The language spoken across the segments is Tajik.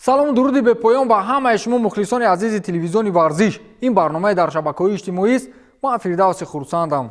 Салому дуруди бепоён ба ҳамаи шумо, мухлисони азизи телевизиони «Варзиш». Ин барномаи дар шабакаҳои иҷтимоист. Ман Фирдавси Хурсандам.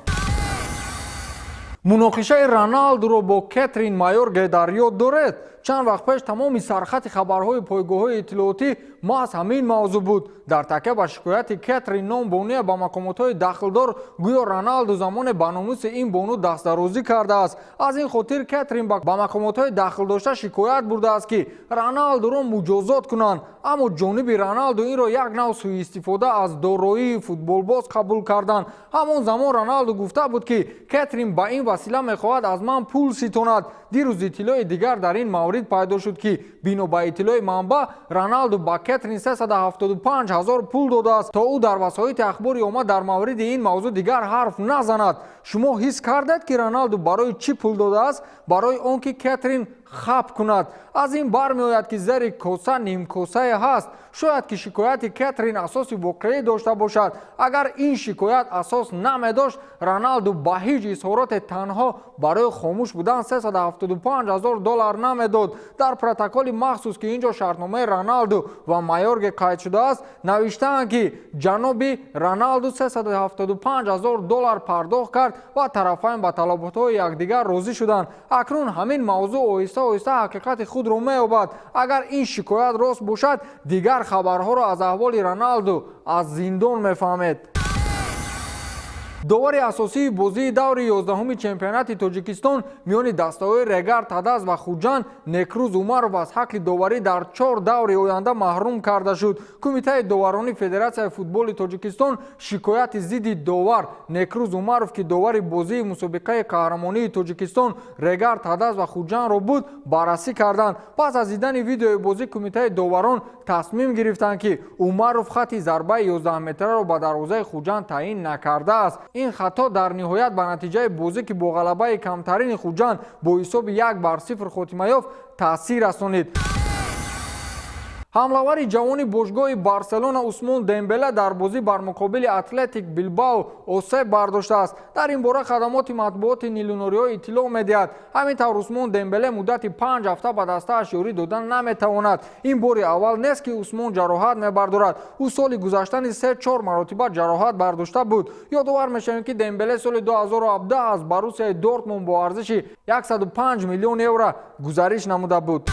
Муноқишаи Роналдуро бо Кетрин Майорге дар ёд доред? Чанд вақт пеш тамоми сархати хабарҳои пойгоҳҳои иттилоотӣ маҳз ҳамин мавзӯъ буд. Дар такя ба шикояти Кетрин ном бонуя ба мақомотҳои дахлдор, гӯё Роналду замоне ба номуси ин бону дастдарозӣ кардааст. Аз ин хотир Кетрин ба мақомотҳои дахлдошта шикоят бурдааст, ки Роналдуро муҷозот кунанд. Аммо ҷониби Роналду инро як нав сӯистифода аз дороии футболбоз қабул карданд. Ҳамон замон Роналду гуфта буд, ки Кетрин ба ин васила мехоҳад аз ман пул ситонад. Дирӯз иттилои дигар дар ин маврид пайдо шуд, ки бино ба иттилои манбаъ, Роналду ба Кетрин 375 ҳазор пул додааст, то ӯ дар васоити ахбори омма дар мавриди ин мавзӯъ дигар ҳарф назанад. Шумо ҳис кардед, ки Роналду барои чӣ пул додааст? Барои он ки Кетрин хап кунад. Аз ин бармеояд, ки зери коса нимкосае ҳаст. Шояд ки шикояти Кетрин асоси воқеӣ дошта бошад. Агар ин шикоят асос намедошт, Роналду ба ҳеҷ изҳороте танҳо барои хомӯш будан 375 ҳазор доллар намедод. Дар протоколи махсус, ки ин ҷо шартномаи Роналду ва Майорге қайд шудааст, навиштаанд, ки ҷаноби Роналду 375 ҳазор доллар пардохт кард ва тарафайн ба талаботҳои якдигар розӣ шуданд. Акнун ҳамин мавзӯъ оҳиста оҳиста ҳақиқати худро меёбад. Агар ин шикоят рост бошад, дигар хабарҳоро аз аҳволи Роналду аз зиндон мефаҳмед. Довари асосии бозии даври 11-уми чемпионати Тоҷикистон миёни дастаҳои Регар Тадаз ва Хуҷанд Некрӯз Умаров аз ҳаққи доварӣ дар чор даври оянда маҳрум карда шуд. Кумитаи доваронии Федератсияи футболи Тоҷикистон шикояти зидди довар Некрӯз Умаров, ки довари бозии мусобиқаи қаҳрамонии Тоҷикистон Регар Тадаз ва Хуҷандро буд, баррасӣ карданд. Пас аз дидани видеои бозӣ кумитаи доварон тасмим гирифтанд, ки Умаров хати зарбаи 11-метраро ба дарвозаи Хуҷанд таъин накардааст. Ин хато дар ниҳоят ба натиҷаи бозӣ, ки бо ғалабаи камтарини Хуҷанд бо ҳисоби 1-0 хотима ёфт, таъсир расонид. Ҳамлавари ҷавони бошгоҳи Барселона Усмон Дембела дар бозӣ бар муқобили Атлетик Билбао осеб бардоштааст. Дар ин бора хадамоти матбуоти нилунориҳо иттилоъ медиҳад. Ҳамин тавр, Усмон Дембеле муддати 5 ҳафта ба дастааш ёрӣ додан наметавонад. Ин бори аввал нест, ки Усмон ҷароҳат мебардорад. Ӯ соли гузашта низ се чор маротиба ҷароҳат бардошта буд. Ёдовар мешавем, ки Дембеле соли 2017 аз Боруссияи Дортмунд бо арзиши 105 миллион евро гузариш намуда буд.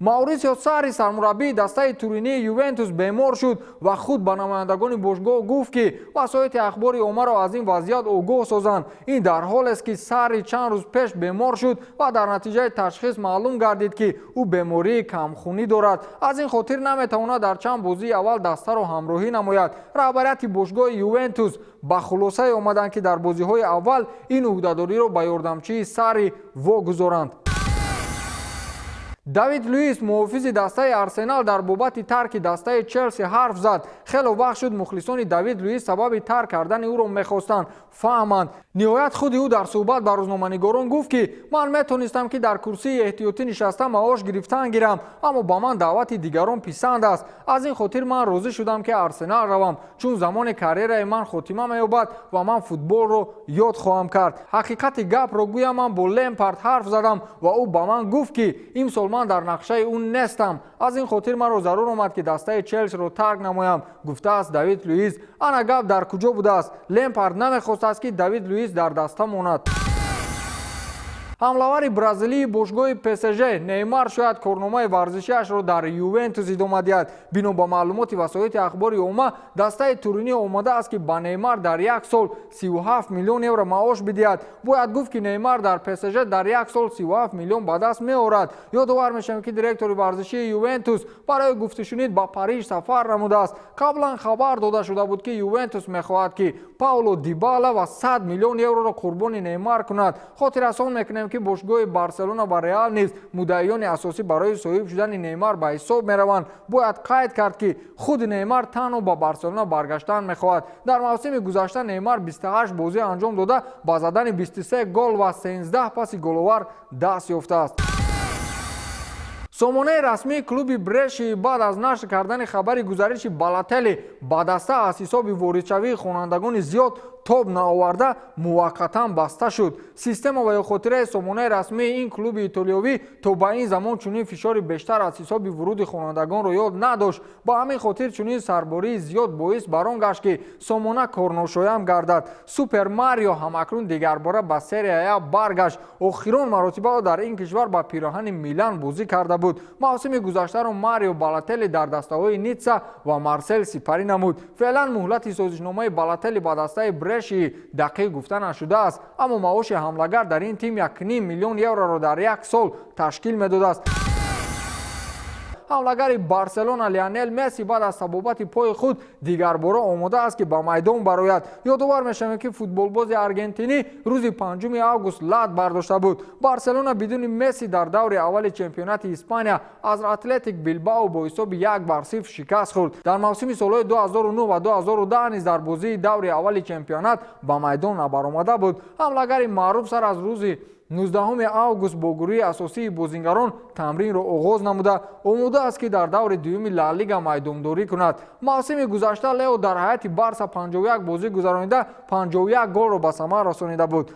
Маурисио Сари, сармураббии дастаи туринии Ювентус, бемор шуд ва худ ба намояндагони бошгоҳ гуфт, ки васоити ахбори оммаро аз ин вазъият огоҳ созанд. Ин дар ҳолест, ки Сари чанд рӯз пеш бемор шуд ва дар натиҷаи ташхис маълум гардид, ки ӯ бемории камхунӣ дорад. Аз ин хотир наметавонад дар чанд бозии аввал дастаро ҳамроҳӣ намояд. Раҳбарияти бошгоҳи Ювентус ба хулосае омаданд, ки дар бозиҳои аввал ин ӯҳдадориро ба ёрдамчии Сари вогузоранд. Давид Луис, муҳофизи дастаи Арсенал, дар бобати тарки дастаи Челси ҳарф зад. Хело вақт шуд, мухлисони Давид Луис сабаби тарк кардани ӯро мехостанд фаҳманд. Ниҳоят худи ӯ дар суҳбат ба рӯзноманигорон гуфт, ки ман метонистам, ки дар курсии эҳтиётӣ нишаста маош гирифтан гирам, аммо ба ман даъвати дигарон писанд аст. Аз ин хотир ман розӣ шудам, ки Арсенал равам, чун замоне карьераи ман хотима меёбад ва ман футболро ёд хоҳам кард. Ҳақиқати гапро гӯям, ман бо Лемпард ҳарф задам ва ӯ ба ман гуфт, ки имсол ман дар нақшаи ӯ нестам. Аз ин хотир маро зарур омад, ки дастаи Челсиро тарк намоям, гуфтааст Давид Луиз. Ана гап дар куҷо будааст. Лемпард намехостааст, ки Давид Луиз дар даста монад. Ҳамлавари бразилии бошгоҳи ПСЖ Неймар шояд корномаи варзишиашро дар Ювентус идома диҳад. Бино ба маълумоти васоити ахбори омма, дастаи Туринӣ омода аст, ки ба Неймар дар як сол 37 миллион евро маош бидиҳад. Бояд гуфт, ки Неймар дар ПСЖ дар як сол 37 миллион ба даст меорад. Ёдовар мешавем, ки директори варзишии Ювентус барои гуфтушунид ба Париж сафар намудааст. Қаблан хабар дода шуда буд, ки Ювентус мехоҳад, ки Пауло Дибала ва 100 миллион евроро қурбони Неймар кунад. Хотиррасон мекунем, ки бошгоҳи Барселона ва Реал низ муддаиёни асосӣ барои соҳиб шудани Неймар ба ҳисоб мераванд. Бояд қайд кард, ки худи Неймар танҳо ба Барселона баргаштан мехоҳад. Дар мавсими гузашта Неймар 28 бозӣ анҷом дода, ба задани 23 гол ва 13 паси головар даст ёфтааст. Сомонаи расмии клуби Бреши баъд аз нашр кардани хабари гузариши Балотелли ба даста аз ҳисоби воридшавии хонандагони зиёд Тоб наоварда, муваққатан баста шуд. Система ва ё хотираи сомонаи расмии ин клуби итолиёвӣ то ба ин замон чунин фишори бештар аз ҳисоби вуруди хонандагонро ёд надошт. Ба ҳамин хотир чунин сарбории зиёд боис бар он гашт, ки сомона корношоям гардад. Супер Марио ҳамакнун дигарбора ба Серия А баргашт. Охирон маротиба дар ин кишвар ба пироҳани Милан бозӣ карда буд. Мавсими гузаштаро Марио Балотелли дар дастаҳои Ницца ва Марсел сипарӣ намуд. Феълан муҳлати созишномаи Балотелли ба дастаи Брешии дақиқ гуфта нашудааст, аммо маоши ҳамлагар дар ин тим 1,5 миллион евроро дар як сол ташкил медодааст. Ҳамлагари Барселона Лионел Месси баъд аз табобати пои худ дигарбора омода аст, ки ба майдон барояд. Ёдовар мешавем, ки футболбози аргентинӣ рӯзи 5 август лат бардошта буд. Барселона бидуни Месси дар даври аввали чемпионати Испания аз Атлетик Билбао бо ҳисоби 1-0 шикаст хӯрд. Дар мавсими солҳои 2009 ва 2010 низ дар бозии даври аввали чемпионат ба майдон набаромада буд. Ҳамлагари маъруф сар аз рӯзи 19 август бо гурӯҳи асосии бозингарон тамринро оғоз намуда, омода аст, ки дар даври дуюми Ла Лига майдондорӣ кунад. Мавсими гузашта Лео дар ҳайати Барса 51 бозӣ гузаронида, 51 голро ба самар расонида буд.